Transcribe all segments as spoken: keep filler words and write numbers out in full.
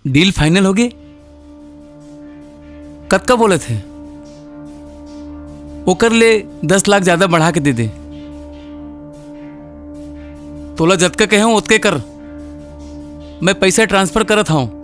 Deal final होगे? कतका बोलत हे? ओकर ले दस लाख ज्यादा बढ़ा के दे दे। तोला जतका कहे हूं, ओतके कर। मैं पैसा ट्रांसफर करत हूं।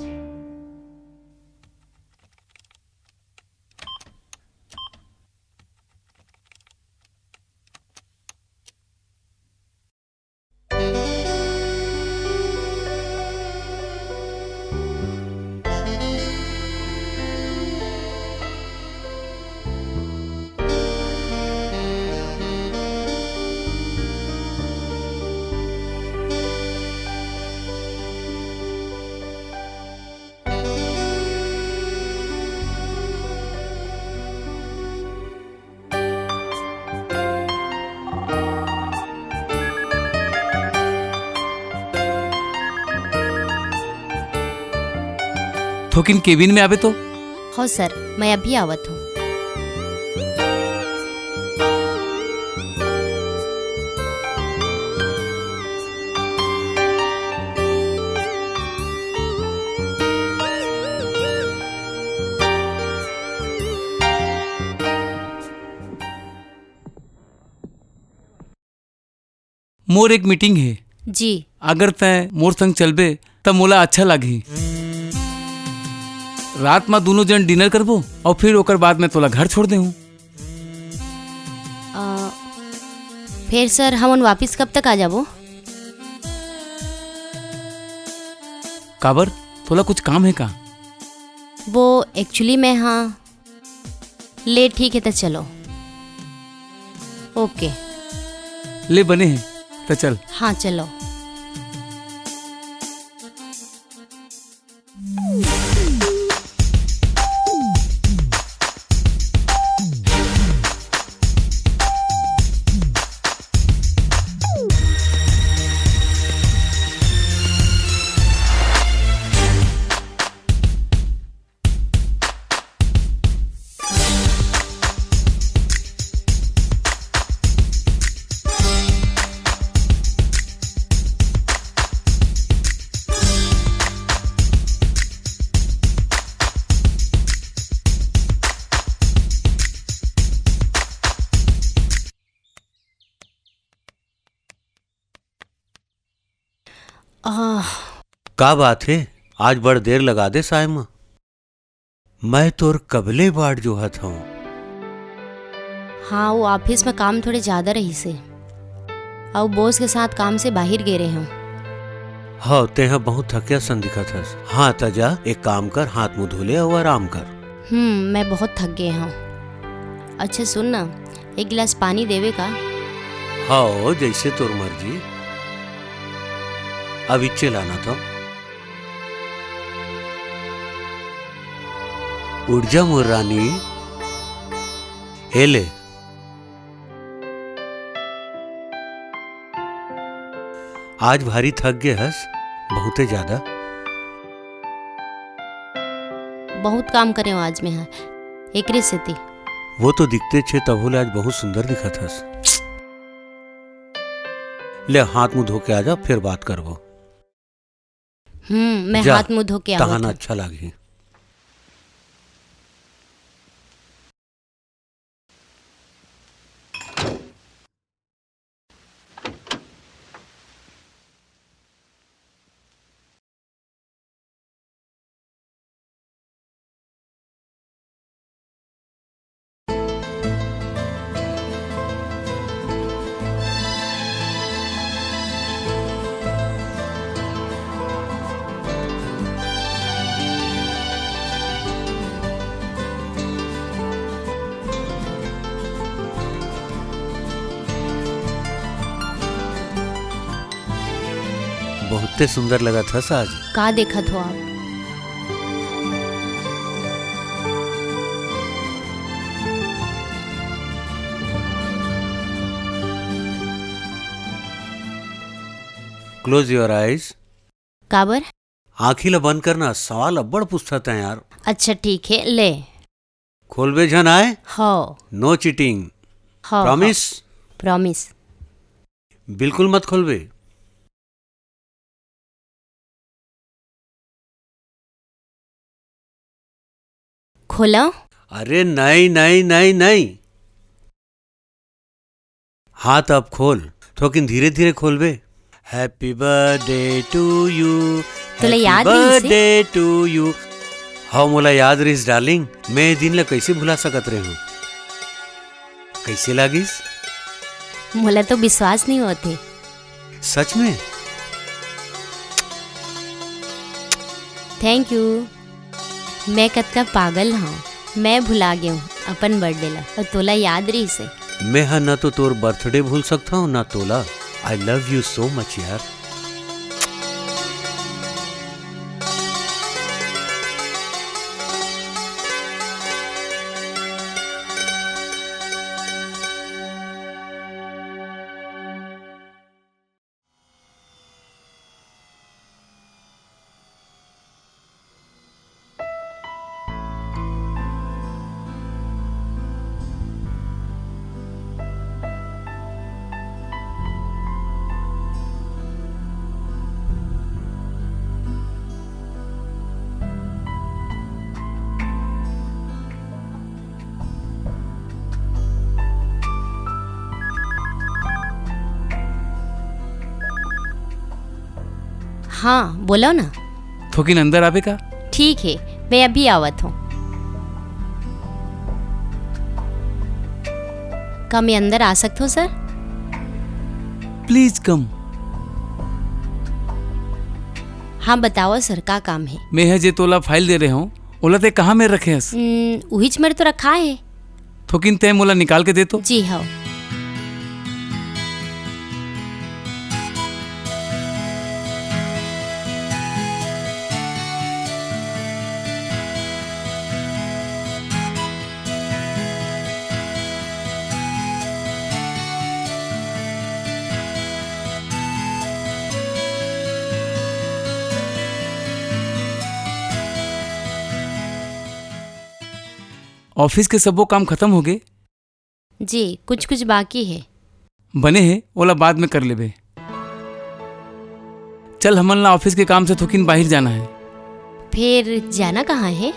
थोकिन केबिन में आबे तो। हो सर, मैं अभी आवत हूँ। मोर एक मीटिंग हे। जी। अगर तैं मोर संग चलबे, त मोला अच्छा लागही। रात म दूनों जन डिनर करबो अउ फिर ओकर बाद में तोला घर छोड़ देहूं। अ, फेर सर, हमन वापिस कब तक आ जाबो? काबर, तोला कुछ काम हे का? वो एक्चुअली मैं, हाँ, ले, ठीक है, तो चलो। ओके। ले, बने हे, तो चल। हाँ, चलो। आह। का बात हे? आज बड़ देर लगा दे साय म। मैं तोर कबले बाट जोहत हंव। हाँ, वो ऑफिस में काम थोड़े ज्यादा रहिस हे। अउ बॉस के साथ काम से बाहिर गे रेहेंव। हव, तेंह बहुत थके असन दिखत हस। हाँ, त जा, एक काम कर, हाथ मुंह धो ले अउ आराम कर। हम्म, मैं बहुत थक गे हंव। अच्छा सुन ना, एक गिलास पानी देबे का? हव, जइसे तोर मर्जी। अब इच्चे लाना तो। उठ जा मोर रानी। ए ले। आज भारी थक गे हस, बहुते ज्यादा। बहुत काम करेंव आज मैं ह, एकरे सेती। वो तो दिखतेच हे, तभो ले आज बहुत सुंदर दिखत हस। ले, हाथ मुंह धो के आ जा, फिर बात करबो। हम्म, मैं जा, हाथ मुंह धो के आवत हंव। अच्छा लागही। बहुते सुंदर लगत हस आज। का देखत हो आप? Close your eyes. काबर? आँखी ल बंद करना, सवाल अब्बड़ पूछत हैं यार। अच्छा ठीक है, ले। खोलबे झन आय? हव। No cheating। हव, Promise? हव। Promise। बिल्कुल मत खोलबे। खोला? अरे नहीं, नहीं, नहीं, नहीं। हाँ, त अब खोल, थोकिन धीरे-धीरे खोलबे। Happy birthday to you, तोला happy याद रहिस हे? Birthday to you। हव, मोला याद रहिस, darling। मैं ए दिन ला कइसे भुला सकत रेहेंव? कइसे लागिस? मोला तो विश्वास नइ होत हे। सच में? Thank you। मैं कतका पागल हंव, मैं भुला गेंव अपन birthday ला, अउ तोला याद रहिस हे। मैं ह न तो तोर birthday भूल सकथंव, न तोला। I love you so much यार। हाँ, बोलो ना। थोकिन अंदर आबे का? ठीक हे, मैं अभी आवत हंव। का मैं अंदर आ सकत हंव, sir? Please come। हाँ, बताओ sir, का काम हे? मैं ह जे तोला file दे रहेंव, ओला तैं कहाँ मेर रखे हस? हम्म, उहीच मेर तो रखाय हे। थोकिन तैं मोला निकाल के दे तो। जी हव। Office के सबो काम खतम होगे? जी, कुछ-कुछ बाकी हे। बने हे, ओला बाद में कर लेबे। चल, हमन ला office के काम से थोकिन बाहिर जाना हे। फेर जाना कहाँ हे?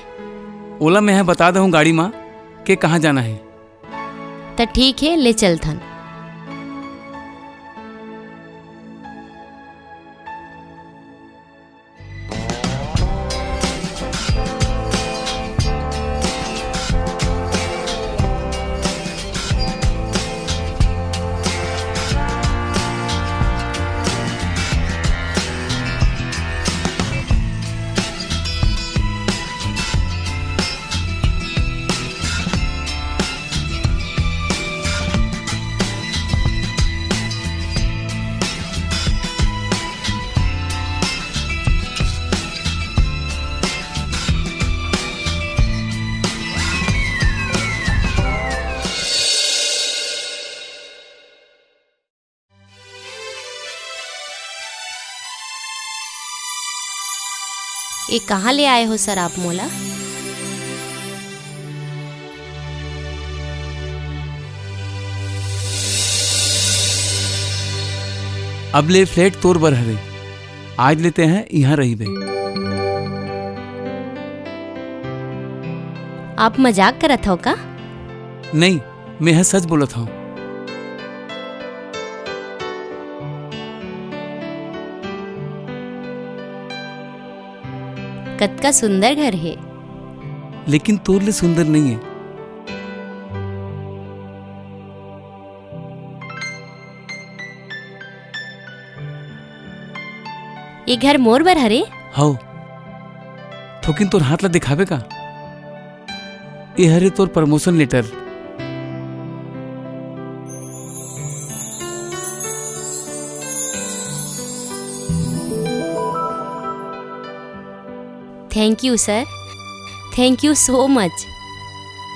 ओला मैं ह बता दहूँ गाड़ी मा के कहाँ जाना हे। त ठीक हे, ले चलथन। ये कहाँ ले आए हो sir आप मोला? अब ले flat तोर बर हरे, आज ले तैं ह इहाँ रहिबे। आप मजाक करत हव का? नहीं, मैं ह सच बोलत हंव। कतका सुंदर घर हे। लेकिन तोर ले सुंदर नहीं हे। ये घर मोर बर हरे? हव। थोकिन तोर हाथ ला दिखाबे का? ये हरे तोर promotion letter। Thank you sir, thank you so much।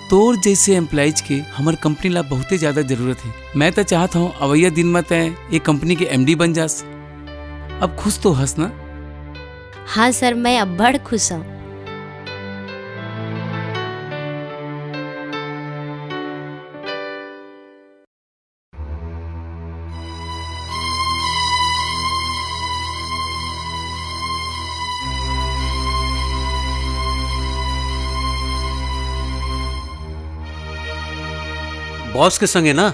तोर जैसे employees के हमर company ला बहुते ज्यादा जरूरत हे। मैं त चाहत हंव अवइया दिन म तैं ये company के M D बन जास। अब खुश तो हस ना? हाँ sir, मैं अब्बड़ खुश हंव। बॉस के संगे ना?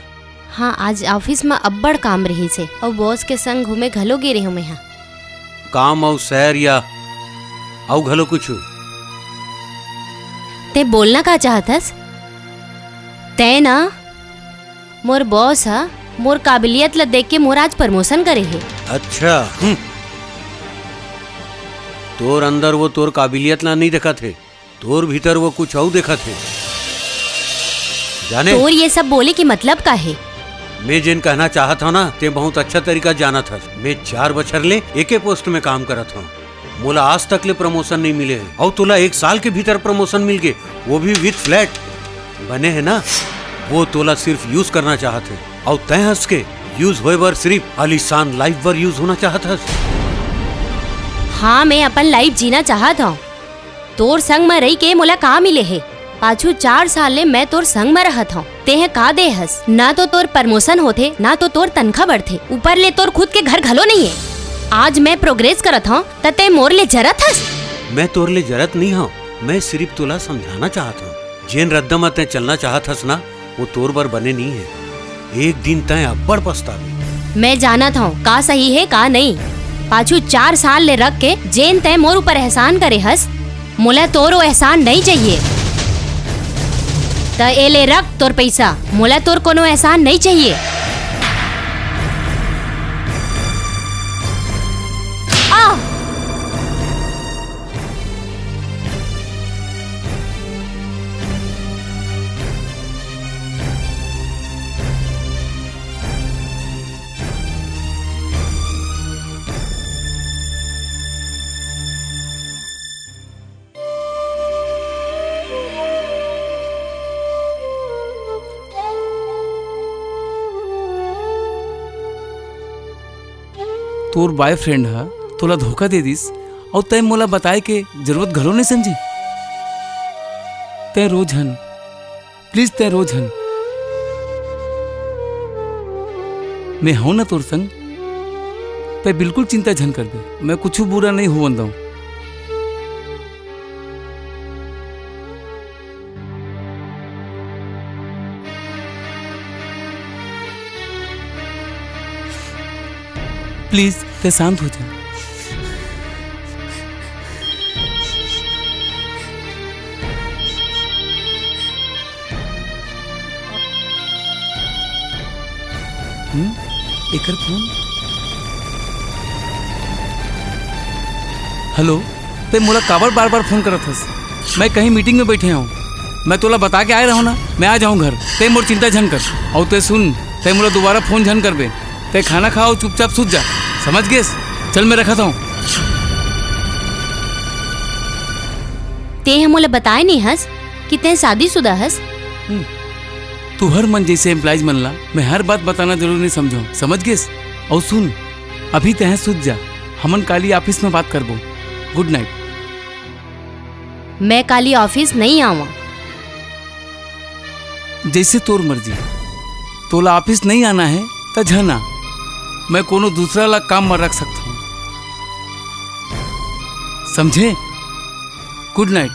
हाँ, आज ऑफिस म अब्बड़ काम रहिस हे, अउ बॉस के संग घूमे घलो गे रेहेंव मेंहा। काम अउ सैर या अउ घलो कुछु? तें बोलना का चाहत हस? तें ना, मोर बॉस ह मोर काबिलियत ल देख के मोर आज प्रमोशन करे हे। अच्छा, हम्म। तोर अंदर वो तोर काबिलियत ला नइ देखत हे, तोर भीतर वो कुछ अउ देखत हे। जाने? तोर ये सब बोले के मतलब का हे? मैं जेन कहना चाहत हंव ना, तें बहुत अच्छा तरीका जानत हस। मैं चार बछर ले एके पोस्ट में काम करत हंव। मोला आज तक ले प्रमोशन नइ मिले हे, अउ तोला एक साल के भीतर प्रमोशन मिल गे, वो भी विथ फ्लैट। बने हे ना, वो तोला सिर्फ यूज करना चाहत हे, अउ तें हंस के यूज होए बर सिर्फ आलीशान लाइफ बर यूज होना चाहत हस। हाँ, मैं अपन लाइफ जीना चाहत हंव। तोर संग म रहि के मोला का मिले हे? पाछू चार साल ले मैं तोर संग म रहत हंव। तेंह का दे हस? ना तो तोर प्रमोशन होथे, ना तो तोर तनखा बढ़थे। ऊपर ले तोर खुद के घर घलो नइ हे। आज मैं प्रोग्रेस करत हंव, त तें मोर ले जरत हस? मैं तोर ले जरत नइ हंव, मैं सिर्फ तोला समझाना चाहत हंव। जेन रद्दा म तें चलना चाहत हस ना, वो तोर बर बने नइ हे। एक दिन तें अब्बड़ पछताबे। मैं जानत हंव का सही हे का नइ। पाछू चार साल ले रख के जेन तें मोर ऊपर एहसान करे हस, मोला तोर वो एहसान नइ चाहिए। त ए ले रख तोर पइसा, मोला तोर कोनो एहसान नइ चाहिए। आ! तोर बॉयफ्रेंड ह तोला धोखा दे दिस, अउ तैं मोला बताए के जरूरत घलो नइ समझे। तैं रो झन, प्लीज तैं रो झन। मैं हंव ना तोर संग, तैं बिल्कुल चिंता झन करबे। मैं कुछु बुरा नइ होवन दंव। प्लीज, तैं शांत हो जा। हम्म? एकर फोन? हेलो, तैं मोला काबर बार-बार फोन करत हस? मैं कहीं मीटिंग में बइठे हंव। मैं तोला बता के आए रहंव ना, मैं आ जाहूं घर। तैं मोर चिंता झन कर। अउ तैं सुन, तैं मोला दोबारा फोन झन करबे। तैं खाना खा अउ चुपचाप सुत जा, समझ गेस? चल, मैं रखत हंव। तेंह मोला बताए नइ हस कि तैं शादीशुदा हस। हम्म। तुंहर मन जइसे एम्प्लॉइज मन ला मैं हर बात बताना जरूरी नइ समझंव, समझ गेस? अउ सुन, अभी तैं सुत जा, हमन काली ऑफिस में बात करबो। गुड नाइट। मैं काली ऑफिस नइ आवां। जइसे तोर मर्जी, तोला ऑफिस नइ आना हे, त झन आ। मैं कोनो दूसरा ला काम म रख सकत हंव, समझे? गुड नाइट।